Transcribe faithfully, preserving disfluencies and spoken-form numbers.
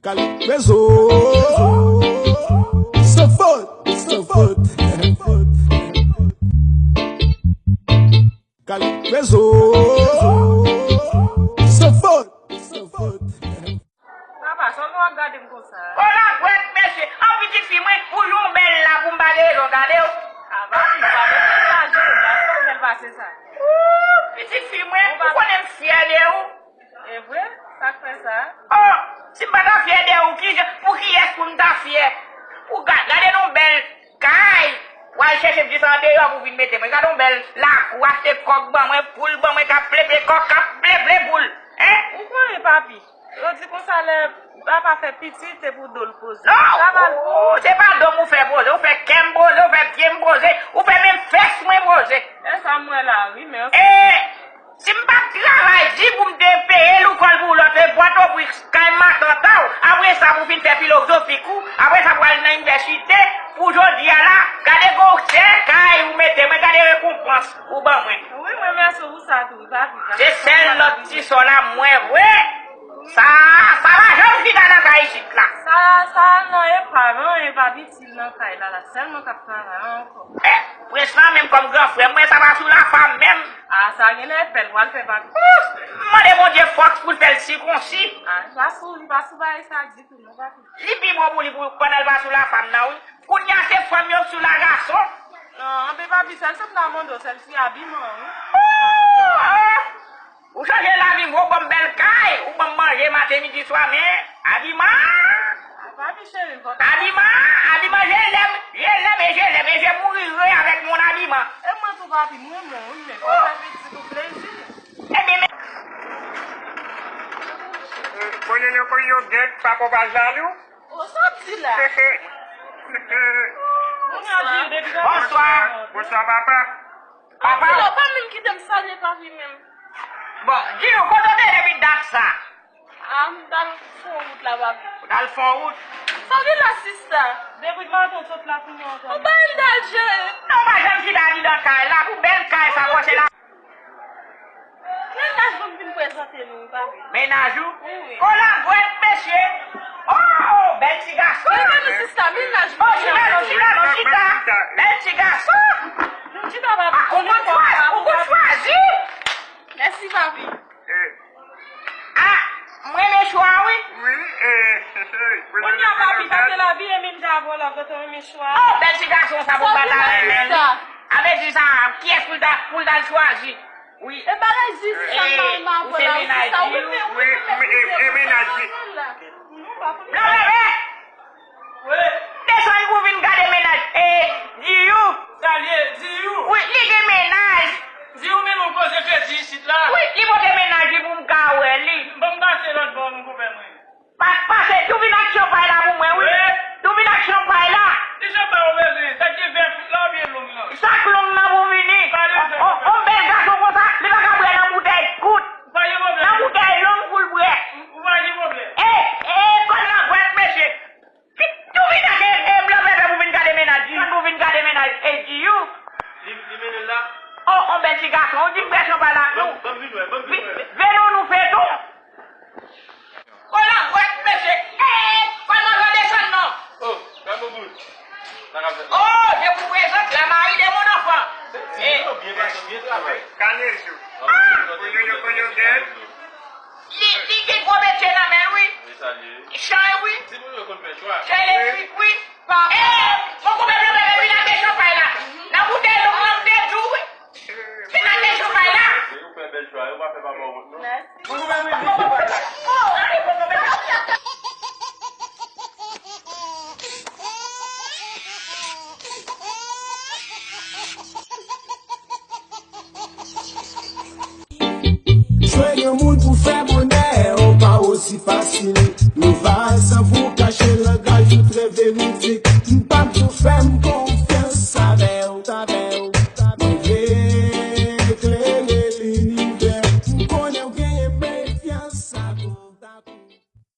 Kali Rezo. San fot, san fot. Kali Rezo. San fot, san fot. Papa, sa w ap gade m konsa? Kolabwèt, mesye. An pitit fi mwen, pou yon bèl la, pou m pa gen rezon gade w. A, papi, m pa bezwen gade w, gade yon bèl pase sa. Ooh, pitit fi mwen, ou konnen m fyè de ou. E vre? Sa k fè sa? Oh, si m pa ta fyè de ou, kijan, pou kiyès pou m ta fyè? Pou ga-, gade non bèl kay. W al chèche m jis andeyò pou vin mete mwen. Gade yon bèl lakou, achte kòk ban mwen, poul ban mwen, k ap pleple kòk, k ap pleple poul. Hein? Ou konnen, papi. Yo di konsa lè papa fè pitit, se pou do l poze. Non! Travay pou ou, se pa do m ou fè poze, ou fè kè m poze, ou fè pye m poze, ou fè menm fès mwen poze. E sa m wè la, wi, men. E si m pa t travay di pou m te peye loukòl pou lòt, e Pòtoprens, kay matant ou, apre sa pou fin fè filozofik ou, apre sa pou al nan inivèsite, pou jodi a la, gade gwosè kay ou mete mwen, gade rekonpans ou ban mwen. Wi, mwen mèsi pou sa tou, wi, papi. Se sèl lòt ti sò la mwen vre. Sa, sa pa janm chita nan kay isit la. Sa, sa nan epa, non, epa itil nan kay la, la sèlman k ap travay ankò. Eh, prens lan menm kòm gran frè m, mwen sa pa sou lafam menm. A, sa genlè fè l pral fè papi. Ouf! M mande Bondye fòs pou l fè l sikonsi. A, li pa sou, li pa sou bagay sa ditou non, papi. Li pi bon pou li pou pandan l pa sou lafam nan, wi. Kounye a se fanm yo k sou la gason. Non, anben papi, sèl sa m ta mande w, sèl ti abiman an, wi. Oh, oh. Ou chanje lavi m, ou ban m bèl kay, ou ban m manje maten, midi, swa, men abiman. Papi cheri, m kontan. Abiman, abiman, je lèm, je lèm e je lèm, e je mourirai avec mon habillement. E mwen tou papi, m renmen w, wi, men fò fè pitit ou plezi. Ebyen, men. Kolele koyo gèt, pa konpa jalou. O, sa w ap di la? Bonswa. Bonswa, papa. Papa. Di lè w pa menm kite m salye papi menm. Bon, di nou, kote w te ye depi dat sa? A, m t al fè yon wout la, papi. Ou t al fè yon wout? Sa w gen la, sista? Depi maten w sot la kounye a ankò. Ou pa vin dal jere. Non, pa janm chita andidan kay la, pou bèl kay sa, pòche la. Mennaj mwen vin prezante nou, wi, papi. Mennaj ou? Wi, wi. Kolabwèt, mesye. Oh, oh, bèl ti gason. Mennaj mwen, sista, mennaj mwen. Oh, chita non, chita non, chita. Bèl ti gason. Nou chita, papi. Ah, ou konn chwazi, ou konn chwazi. Mèsi, papi. Eh. Ah, mwen renmen chwa, wi. Wi, eh, eh, eh. Kounye a, papi, tande lavi, e menm jan avè w la, kote w renmen chwa. Oh, bèl ti gason sa pou m pa ta renmen. Sa vin sa. A vle di sa, kiyès pou l ta, pou l ta chwazi? Wi. E bagay di sa, eh, mama, ou se mennaj li, wi, wi, e mennaj li. Non, bebe. Wi. Desann pou vin gade mennaj. E, Diyou. Sa l ye, Diyou? Wi, li gen mennaj. Diyou, men nou poze kredi isit la. Wi, li pote mennaj li pou m ka wè li. Ban m pase lòt bò, nou konpè mwen. Pa, pase, tou vin ak chanpay la pou mwen, wi. Wi. Tou vin ak chanpay la. Ki chanpay ou bezwen? Sa ki vè kout la oubyen long nan? Sak long nan pou vini. On, on bèl gason konsa, li pa ka bwè nan boutèy kout. Pa gen pwoblèm. Nan boutèy long pou l bwè. Ou pa gen pwoblèm. E, e, kòl nan vwèt, mesye. Tou vin ak e, e blan pepe pou vin gade mennaj, pou vin gade mennaj, e Diyou. Li, li mennen l la? Oh, on bèl ti gason, ou di m bwè chanpay la ak nou. Ban m vin wè, ban m vin wè. Vin, vin nou, nou fè tou. Kolabwèt, mesye. Eh, kòman w desann non? Oh, gade yon bout. Sa k ap fèt la? Oh, je vous présente la Marie de mon enfant. Eh. Byen pase, byen travay. Kalejou. Ah! Kounye yo, kounye yo, gèt. Li, li gen gwo metye nan men l, wi. Wi, sa l ye. Chay, wi. Timoun yo konn fè chwa. Chay elektrik, wi. Eh, mon konpè blan pepe vin ak chanpay la. Nan boutèy long nan m te di w, wi. Vin ak chanpay la. Yo fè bèl chwa, yo pa fè papa wont, non. Mèsi. Mon konpè blan pepe. Oh, ale, mon konpè. Jwenn yon moun pou fè bonè ou pa osi fasil. Louvaz san pou kache langaj ou trè veridik. M p ap tou fè m konfyans avè w.